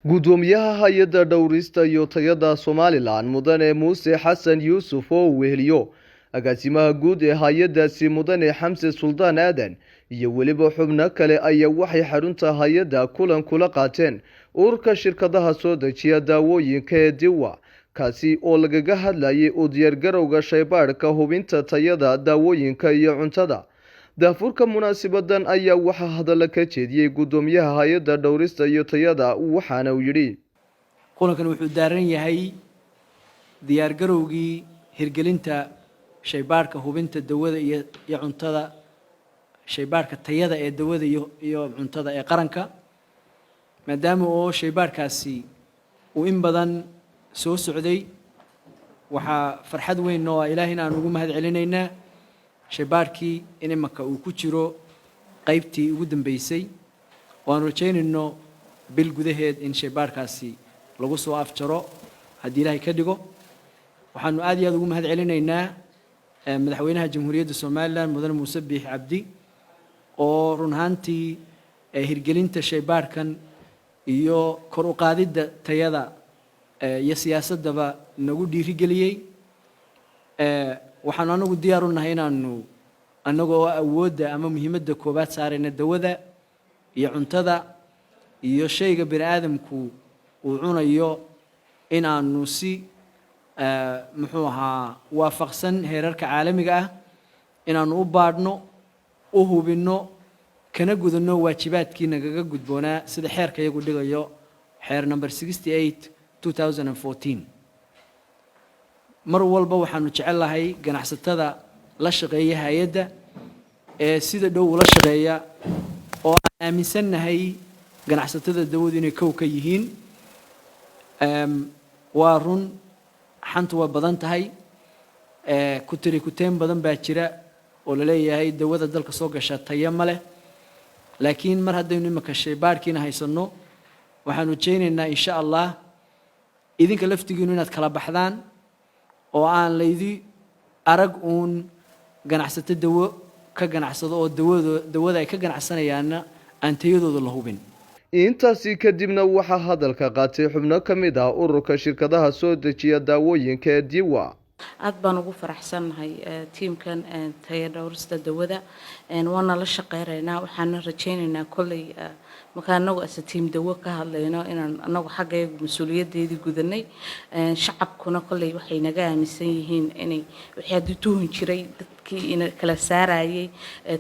Gudoomiyaha hay-adda dhowrista iyo tayada Somalilan, Mudane Muuse Xasan Yuusuf, oo uu weheliyo agaasimaha guud ee hay-addaasi, Mudane Xamse Suldaan Aadan, iyo weliba xubno kale, ayaa waxay xarunta hay-adda kulan kula qaateen ururka shirkadaha soo dejiya daawooyinka ee Diwa, kaasi oo lagaga hadlayay u diyaargarowga shaybaadhka hubinta tayada daawooyinka iyo cuntada. Daafurka munaasibadan ayaa waxaa hadalla ka jeediyey gudoomiyaha hay-adda dhowrista iyo tayada, waxaana uu yidhi: Kulankan wuxuu daaran yahay diyaargarowgii hirgelinta shaybaadhka hubinta dawada iyo cuntada, shaybaadhka tayada ee dawada iyo cuntada ee qaranka. Maadaama oo shaybaadhkaasi uu in badan soo socday, waxaa farxad weyn oo ah Ilaahina aan ugu mahad celinaynaa shaybaadhkii in imaka uu ku jiro qaybtii ugu dambeysay, oo aan rajaynayno bil gudaheed in shaybaadhkaasi lagu soo afjaro, haddii Ilaahay ka dhigo. Waxaanu aad iyo aad ugu mahad celinaynaa Madaxweynaha Jamhuuriyadda Somaliland, Mudane Muuse Biix Cabdi, oo run ahaantii hirgelinta shaybaadhkan iyo kor u qaadidda tayada iyo siyaasaddaba nagu dhiirigeliyey. Waxaanu anagu diyaar u nahay inaanu annagoo awoodda ama muhiimadda koowaad saarayna dawada iyo cuntada iyo shayga bini aadamku uu cunayo, in aanu si muxuu ahaa waafaqsan heerarka caalamiga ah inaanu u baadhno, u hubinno, kana gudanno waajibaadkii nagaga gudboonaa sida xeerka iyagu dhigayo, xeer number 68/2014. Mar walba waxaanu jecel lahay ganacsatada la shaqeeya hay-adda ee sida dhow ula shaqeeya, oo aan aaminsannahay ganacsatada dawadu inay kow ka yihiin. Waa run, xantu waa badan tahay, kutiri kuteen badan baa jira oo la leeyahay dawada dalka soo gasha tayo ma leh. Laakiin mar haddaynu imika shaybaadhkiina haysanno, waxaanu rajaynaynaa, insha Allah, idinka laftigiinu inaad kala baxdaan oo aan laydi arag uun ganacsato dawo ka ganacsado oo dawado dawada ay ka ganacsanayaanna aan tayadooda la hubin. Intaasi kadibna waxaa hadalka qaatay xubno ka mid ah ururka shirkadaha soo dejiya daawooyinka ee Diwa. Aad baan ugu faraxsannahay tiimkan taya dhowrista dawada, waana la shaqeynaynaa. Waxaana rajaynaynaa kolley markaa anagu ase tiim dawo ka hadlayno inaan anagu xaggayagu mas-uuliyadeedii gudanay. Shacabkuna kolley waxay naga aaminsan yihiin inay wixii haddii tuhun jiray dadkii ina kala saarayay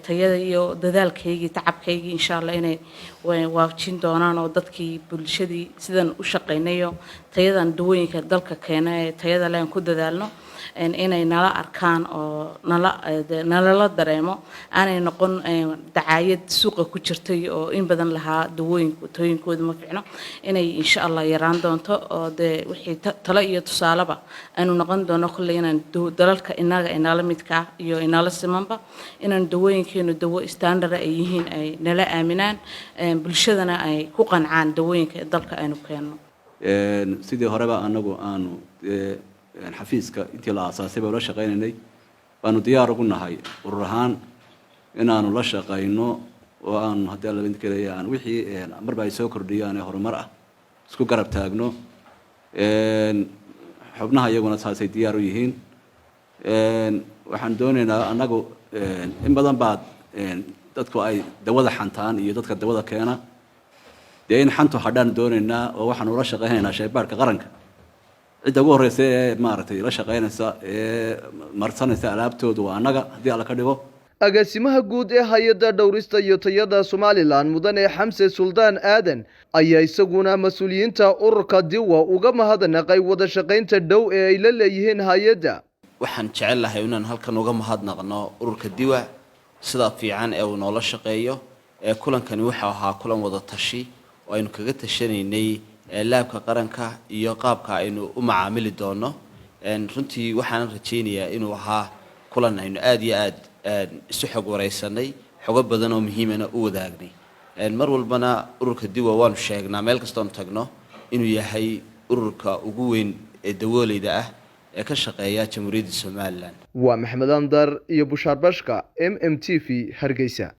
tayada iyo dadaalkaygii, tacabkaygii, insha Allah inay waafajin doonaan oo dadkii bulshadii sidan u shaqaynayo tayadan dawooyinka dalka keena ee tayada leh aan ku dadaalno inay nala arkaan oo nala nalala dareemo, aanay noqon dacaayad suuqa ku jirtay oo in badan lahaa dawooyinku tayooyinkooda ma fiicno, inay insha Allah yaraan doonto oo dee wixii talo iyo tusaaleba aynu noqon doono kolley inaan dalalka inaga inala midka ah iyo inala simanba inaan dawooyinkeenu dawo standard ay yihiin, ay nala aaminaan, bulshadana ay ku qancaan dawooyinka dalka aynu keenno. Sidii horeba anagu aanu xafiiska intii la aasaasay baa ula shaqaynaynay, baanu diyaar ugu nahay urur ahaan inaanu la shaqayno oo aanu haddii Alla kaleeya aan wixii marba ay soo kordhiyaan ee horumar ah isku garab taagno. Xubnaha iyaguna saasay diyaar u yihiin. Waxaan doonaynaa annagu in badan baad dadku ay dawada xantaan iyo dadka dawada keena, dee in xantu hadhaan doonaynaa oo waxaanu ula shaqaynaynaa shaybaadhka qaranka. Cidda ugu horreysa ee maaragtay la shaqaynaysa ee marsanaysa alaabtoodu waa annaga, haddii Alla ka dhigo. Agaasimaha guud ee hay-adda dhowrista iyo tayada Somalilan, Mudane Xamse Suldaan Aadan, ayaa isaguna mas-uuliyiinta ururka Diwa uga mahadnaqay wada shaqaynta dhow ee ay la leeyihiin hay-adda. Waxaan jecel lahay inaan halkan uga mahadnaqno ururka Diwa sida fiican ee uu noola shaqeeyo. Ee kulankani wuxuu ahaa kulan wada tashi oo aynu kaga tashanaynay laabka qaranka iyo qaabka aynu u macaamili doono. Runtii waxaanan rajaynayaa inuu ahaa kulan aynu aada iyo aad isu xog wareysanay, xogo badan oo muhiimana u wadaagnay. Mar walbana ururka Diwa waanu sheegnaa meel kastoonu tagno inuu yahay ururka ugu weyn ee dawooleyda ah ee ka shaqeeya Jamhuuriyadda Somaliland. Waa Maxamed Andar iyo Bushaar Bashka, MMTV, Hargeysa.